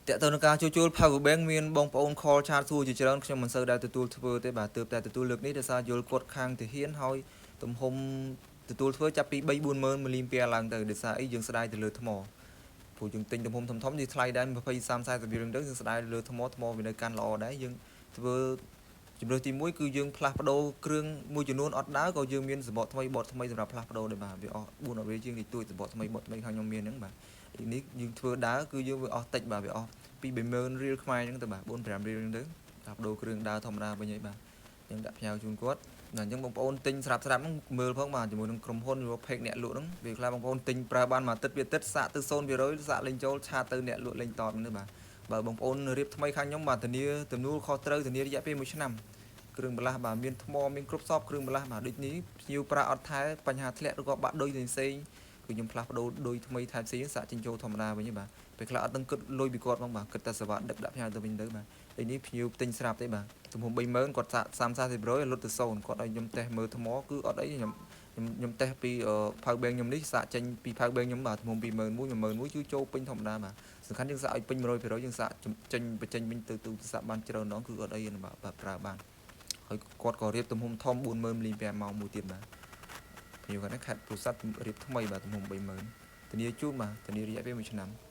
តើតើនឹងការជួសជុល power bank មានបងប្អូន call chat សួរជាច្រើនខ្ញុំមិនសូវដែលទទួលធ្វើទេបាទទើបតែទទួលលើកនេះដោយសារយល់គាត់ខាងទាហានហើយទំហំទទួលធ្វើចាប់ពី3 40000មីលីអាំពែឡើងទៅដោយសារអីយើងស្ដាយទៅលើថ្មព្រោះយើងទិញទំហំធំធំនេះថ្លៃដែរ20 30 40រៀលទៅយើងស្ដាយលើថ្មថ្មវានៅកាន់ល្អដែរយើងធ្វើជំរើសទី1គឺយើងផ្លាស់ប្ដូរគ្រឿងមួយចំនួនអត់ដើរក៏យើងមានសំបកថ្មីបតថ្មីសម្រាប់ផ្លាស់ប្ដូរដែរបាទវាអស់4រៀលជាងនេះទួចសំបកថ្មីបតថ្មីខាងខ្ញុំមានហ្នឹងបាទនេះយើងធ្វើដើរគឺយើងវាអស់តិចបាទវាអស់ពី30000រៀលខ្មែរហ្នឹងទៅបាទ4 5រៀលហ្នឹងទៅផ្លាស់ប្ដូរគ្រឿងដើរធម្មតាវិញហើយបាទយើងដាក់ផ្ញើជូនគាត់ណាអញ្ចឹងបងប្អូនទិញស្រាប់ស្រាប់ហ្នឹងមើលផងបាទជាមួយនឹងក្រុមហ៊ុនឬ page អ្នកលក់ហ្នឹងវាខ្លះបងប្អូនទិញប្រើបានមួយអាទិត្យពីអាទិត្យសាកទៅ0%សាកលេងចូល chat ទៅអ្នកលក់លេងតបហ្នឹងបាទបើបងប្អូនរៀបថ្មីខាងខ្ញុំបាទធានាទំនួលខុសត្រូវធានារយៈពេល1ឆ្នាំគ្រឿងបន្លាស់បាទមានថ្មមានគ្រប់សពគ្រឿងបន្លាស់បាទដូចនេះភ្ញៀវប្រើអត់ថែបញ្ហាធ្លាក់ឬក៏បាក់ដូចផ្សេងៗគឺខ្ញុំផ្លាស់ប្ដូរដូចថ្មីថែមផ្សេងសាកចេញចូលធម្មតាវិញបាទពេលខ្លះអត់ដឹងគិតលុយពីគាត់ផងបាទគិតតែសេវាដឹកដាក់ផ្ញើទៅវិញទៅបាទដូចនេះភ្ញៀវទិញស្រាប់ទេបាទទំហំ30000គាត់សាក30 40%លុតទៅ0គាត់ឲ្យខ្ញុំតេស្តមើលថ្មគឺអត់អីខ្ញុំខ្ញុំខ្ញុំតេស្តពី power bank ខ្ញុំនេះសាកចេញពី power bank ខ្ញុំបាទទំហំ21000 11001គឺចូលពេញធម្មតាបាទសំខាន់យើងសាកឲ្យពេញ100%យើងសាកចេញបញ្ចេញវិញទៅទូរស័ព្ទបានច្រើនដងគឺអត់អីទេបាទប្រើបានហើយគាត់ក៏រៀបទំហំធំ40000មីលីអាំពែម៉ោងមួយទៀតបាទភ្ញៀវគាត់នេះខាត់ទូរស័ព្ទរៀបថ្មីបាទទំហំ30000ធានាជូនបាទធានារយៈពេល1ឆ្នាំ។